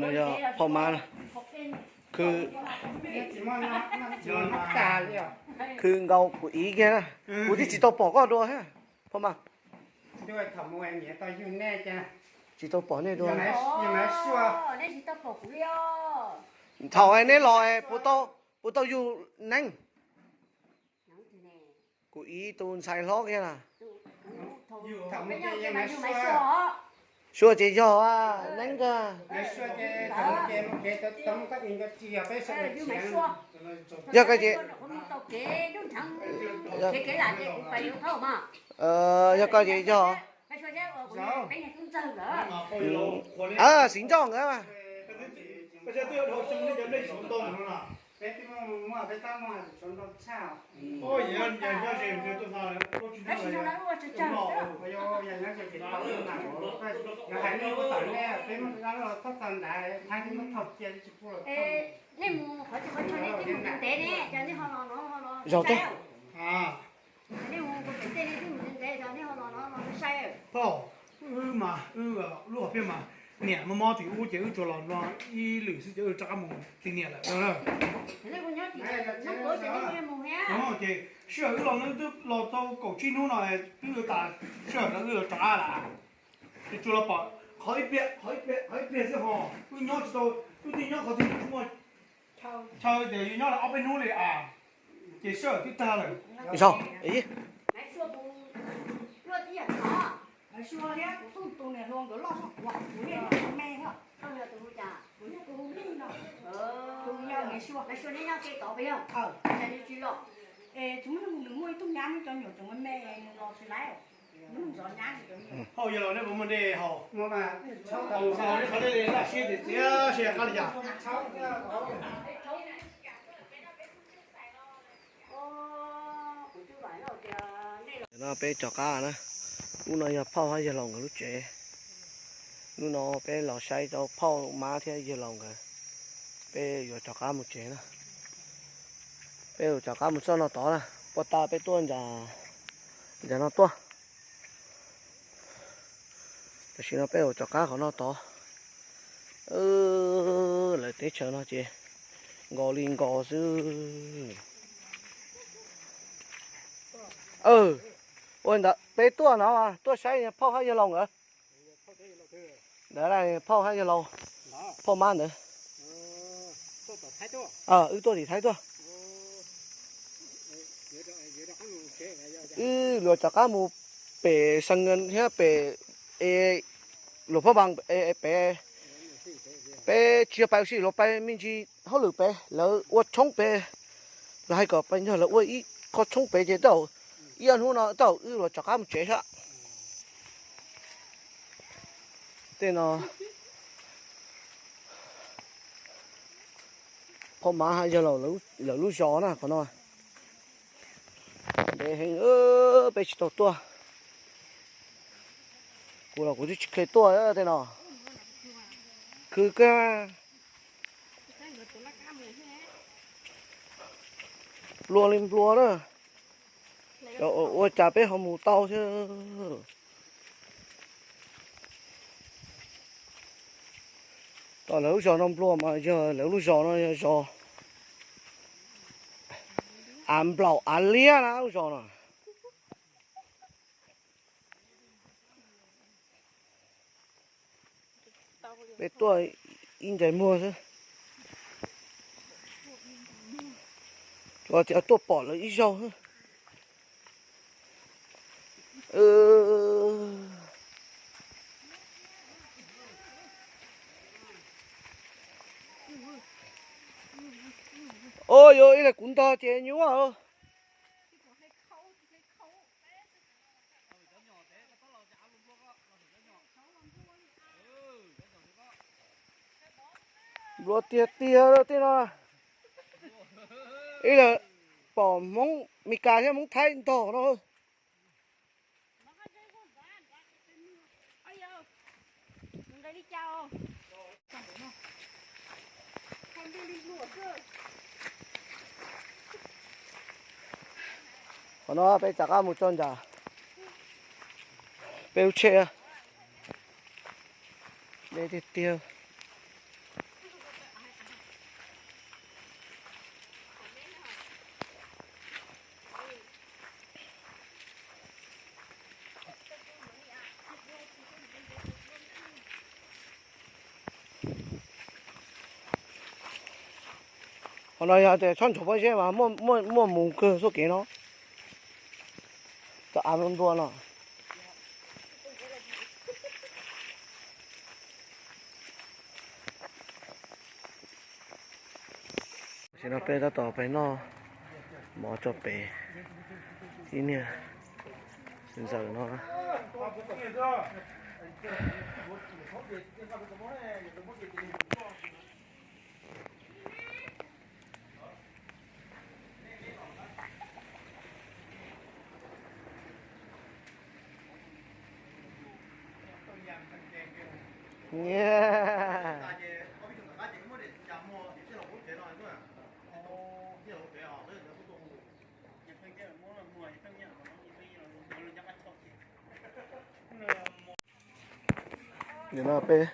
No yog phauj mab na, khw, khw nkaus kuv iv kiag na. Kuv twb tsis tau pom koj dua thiab, phauj mab. Tsis tau pom nej dua. Thaum neb los, puas tau yug neeb? Kuv iv tus ntxhais hlob kiag na. Sua ces yog neeb kag. Yog koj ces, yog koj ces yog. Xiv Ntxoj nkawd. Zaum teb. Phauj, wb mas, wb lub hom phiaj mas niam mob mob tim ub ces wb tsuas los no ib lwm xwb ces wb rov qab mus ti niam lawm. Ces sij hawm wb los no twb los tau kaum tsib hnub no, twb tas sij hawm no wb rov qab lawm. Ces tsuas los pom qhov ib pliag, qhov ib pliag, qhov ib pliag xwb ho. Wb nyob tsis tau, wb twb nyob qhov twg tsis muaj chaw ces yus nyob lawm ob peb hnub li a, ces sij hawm twb tag lawm. Zaum. Hauj yog los nej puas muaj dej haus? Qhov dej li laj siab tias txiav siab qab li cas? No peb rov qab na. Lub no yog phauj hab yawg laus nkawd lub tsev. Lub no peb los saib rau phauj mab thiab yawg laus nkawd. Peb yuav rov qab mus tsev na. Peb yuav rov qab mus txoj no tod na. Puag ta peb tuaj ncas no tuaj. Tam sim no peb yuav rov qab qhov no tod. Lawv teb chaws no ces nkaus li nkaus xwb. Ua ntawd peb tuaj no tuaj saib phauj hab yawg laus nkawd. Ntawd phauj hab yawg laus, phauj mab ntawd. Wb tuaj tim Thaib tuaj. Wb luag rov qab mus pem Sa Nkas thiab pem, luag phab npas pem, peb tsis yog pais ua si, luag pais me ntsis hauj lwm pem, lawv ua tshoob pem. Lawv hais kom pais nrog lawv ua ib qho tshoob pem ces tau, ib ob hnub no tau wb luag rov qab mus tsev xwb. Tej no phauj mab hab yawg laus lawv lub zos na qhov no. Ntev heev, peb tsis tau tuaj. Kuv los kuv twb tsis kheev tuaj tej no. Khwv kawg. Nplua li nplua na. Ua cas peb ho mus tau thiab. Tom lawv lub zos no nplua mas yog lawv lub zos no yog zos av nplaum av liab na lub zos no. Peb tuaj ib ncaig muag xwb. Tsuas tias tuaj pom lawv ib zaug xwb. Ua yuav ib leeg kuv ntog ces nyuaj. Nplua tiag tiag tej no. Ib leeg pom Hmoob Mes Kas thiab Hmoob Thaib ntog no. Qhov no peb rov qab mus txog nram peb lub tsheb. Deb tiag tiag. Qhov no yog tias txhob ntsuag pob zeb mas muaj mus kawg txoj kev no. Cov av ntua no. Tam sim no peb tab tom pais noj mov tso pem ib niag ntxawm no. Nim no peb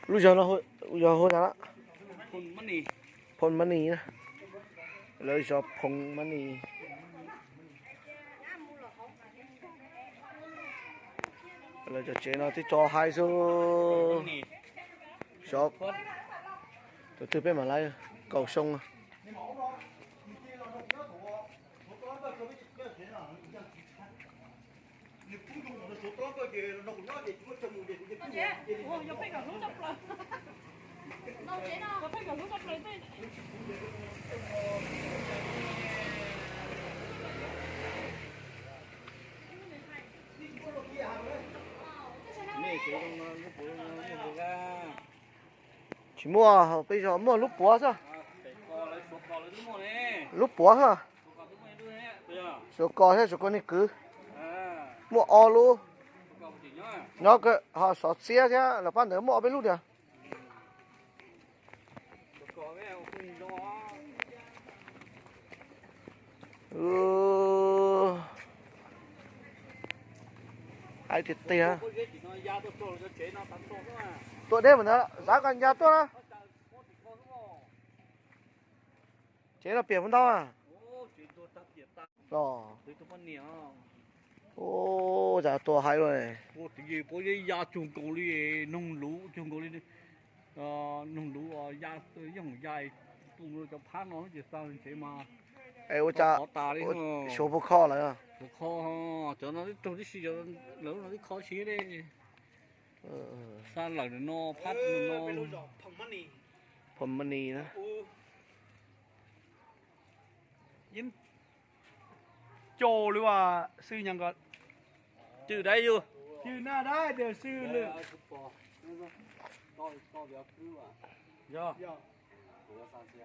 lub zog no yog hu cas na? Phoo Mani na. Lawv zov Phoo Mani. Lawv cov tsev no twb tso haib xwb. Xyov tus twg peb mam laib kaum xyoo. Tsis muaj, peb zos muaj lub puav xwb. Lub puav xwb. Suav kos thiab suav kos niag kwv. Muaj ob lub. Nyob ho xov txiab thiab los pab ntawd muaj ob peb lub tiag. Haib tiag tiag. Tuaj deb mus ntawd xav kom ncas tuaj na. Tsev no piam puas ntau los? Ua cas tua haib luaj. Pob zeb ya cuag nkaus li, noog luv cuag nkaus li, noog luv ya, yooj ya tu cov phab no ces xa ntshe mas. Es ua cas qhov tas li, suav puas kho lawm? Puas kho, cov no twb raug tib si, lawv no twb kho tsis li. Xa lawm no phab no. Phoo Mani na. Cau li as, xwb nyob nkaus. Cwm dai yus. Cwm na dai tias xwb lwm.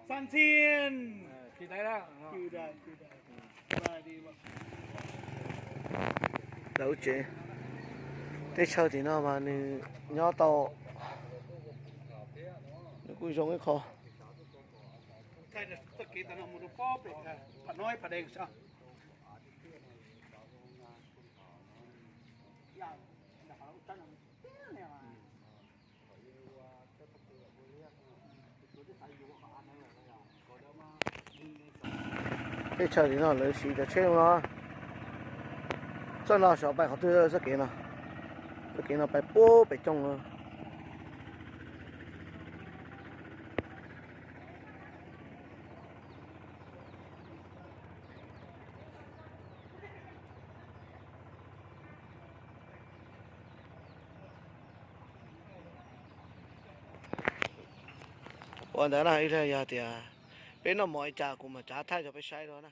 Xav ntxhia. Lawv tsev, teb chaws tim no mas nws nyob tau, nws kuj zoo ib qho. Teb chaws tim no lawv siv cov tsheb no. Txoj no xyov pais qhov twg txoj kev no. Txoj kev no pais puag pem cooj no. Ua ntawd na, ib yog tias peb noj mov ib cas kuv mam tsav thaij rau peb saib dua na.